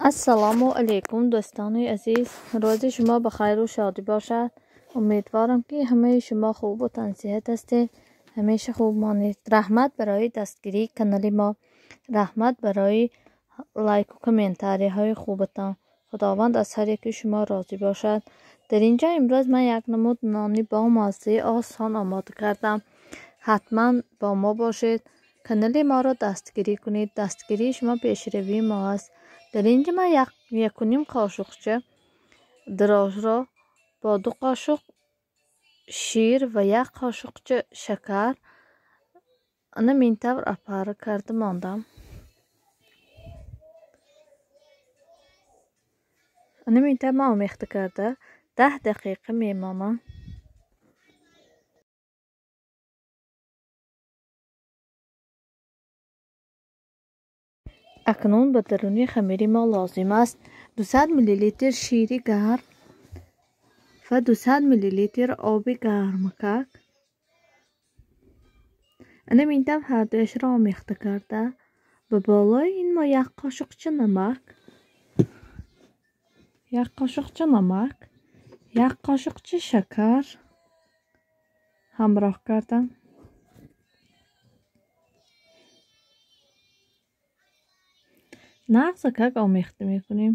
Ассалому алайкум дӯстони азиз, рӯзи шумо ба хайру шодӣ бошад. Умедворам ки ҳамаи шумо хубу тансиҳат ҳастед, ҳамеша хуб монед. Раҳмат барои дастгирии канали мо, раҳмат барои лайку комментариҳои хубатон. Худованд аз ҳар яки шумо розӣ бошад. Дар ин ҷо имрӯз ман як намуд нони бо маззаи осон омода кардам. Ҳатман бо мо бошед, канали моро дастгирӣ кунед. Дастгирии шумо пешравии мо аст. Дар ин ҷо ман 1,5 қошуқча дрожжро бо 2 қошуқ шир ва 1 қошуқча шакар ана минтавр апара карда мондам. Ана минтавр ман омехта карда 10 дақиқа мемонам. Акнун ба даруни хамири мо лозим аст 200 мл шири гарм ва 200 мл оби гармакак. Ана минтавр ҳардуяшро омехта карда ба болои ин мо 1 қошуқча намак, 1 қошуқча намак, 1 қошуқча шакар ҳамроҳ кардам. Нағзакак омехта мекунем.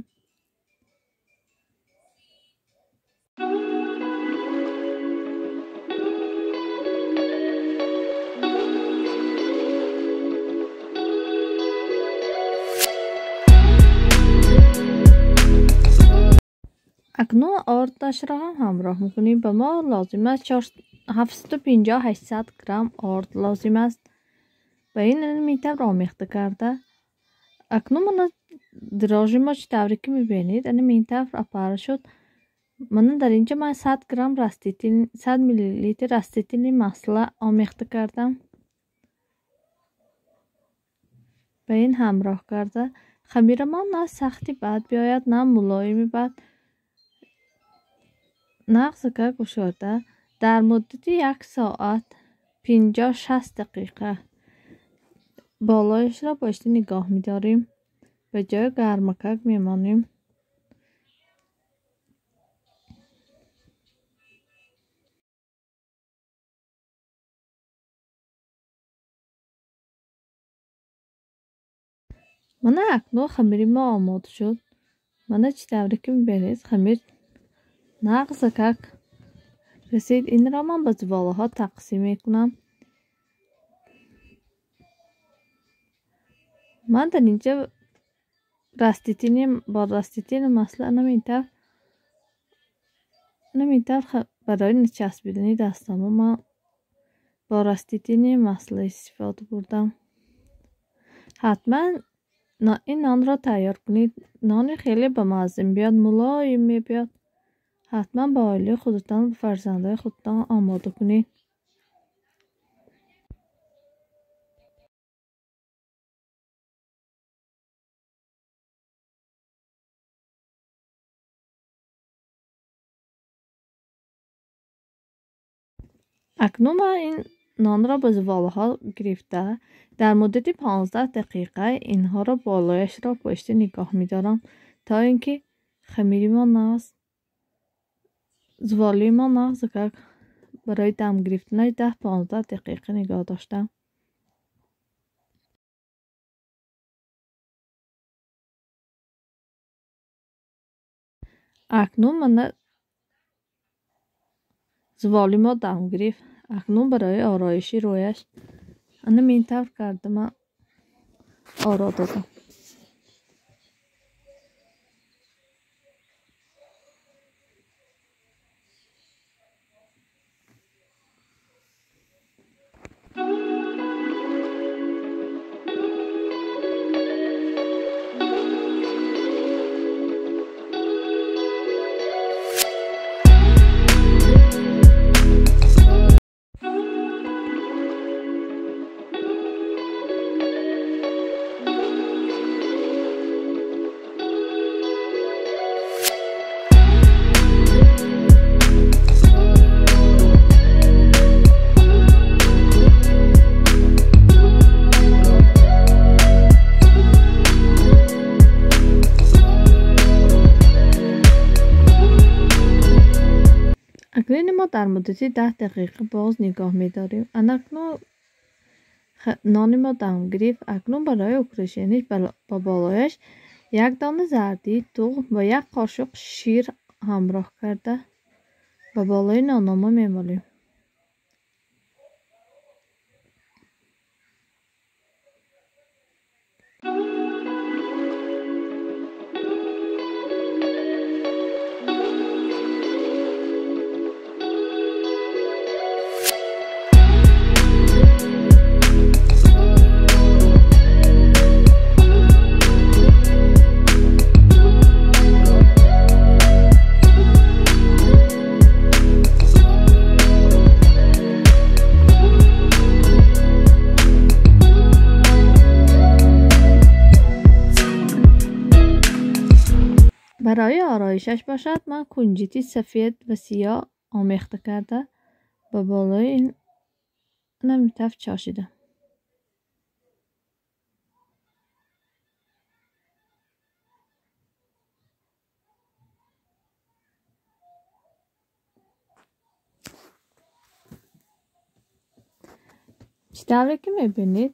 Акнун ордашро ҳам ҳамроҳ мекунем. Ба мо лозим аст 750-800 грамм орд лозим аст. Ба ин минтавр омехта карда акнун мана дрожжи мо чӣ тавре ки мебинед, ана минтавр апара шуд. Мана дар ин ҷо ман 100 грамм 100 мл растительный масла омехта кардам. Ба ин ҳамроҳ карда хамирамон на сахти бад биёяд, на мулоими бад. Нағзака кушода дар муддати 1 соат 50-60 дақиқа болояшро пошти нигоҳ медорем, ба ҷои гармакак мемонем. Мана акнун хамири мо омода шуд. Мана чӣ тавре ки мебинед, хамир нағзакак расид. Инро ман ба зуволаҳо тақсим мекунам. Ман дар ин ҷо бо растительный масла наминтавр барои начаспидани дастамо ман бо растительный масла истифода бурдам. Ҳатман ин нонро тайёр кунед. Нони хеле бамазза мебиёд, мулоим мебиёд. Ҳатман ба оилаи худатон, ба фарзандои худатон омода кунед. Акнун ман ин нонро ба зуволаҳо гирифта дар муддати 15 дақиқа инҳоро болояшро пошти нигоҳ медорам, то ин ки хамири мо нағз, зуволии мо нағзакак барои дам гирифтанаш 10-15 дақиқа нигоҳ доштам. Акнун мана зуволи мо дам гирифт. Акнун барои ороиши рӯяш ана минтавр карда ман оро додам. Акнун мо дар муддати 10 дақиқа боз нигоҳ медорем. Акнун нони мо дам гирифт. Акнун барои украшениш ба болояш як дона зардии тухм ва як қошуқ шир ҳамроҳ карда ба болои нонома мемолем. Барои ороишаш бошад ман кунҷити сафед ва сиёҳ омехта карда ба болои ин намитаф чошидам. Чӣ тавре ки мебинед,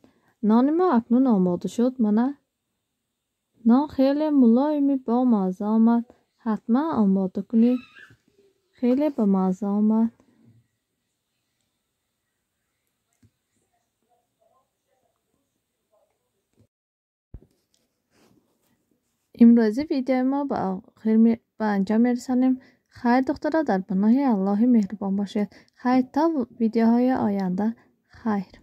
нони мо акнун омода шуд. Мана нон хеле мулоими бомазза омад. Ҳатман омода кунед. Хеле бамазза омад. Имрӯзи видеои мо ба охир ба анҷом мерасонем. Хайр духтара, дар паноҳи Аллоҳи меҳрубон бошед. Хайр то видеоҳои оянда. Хайр.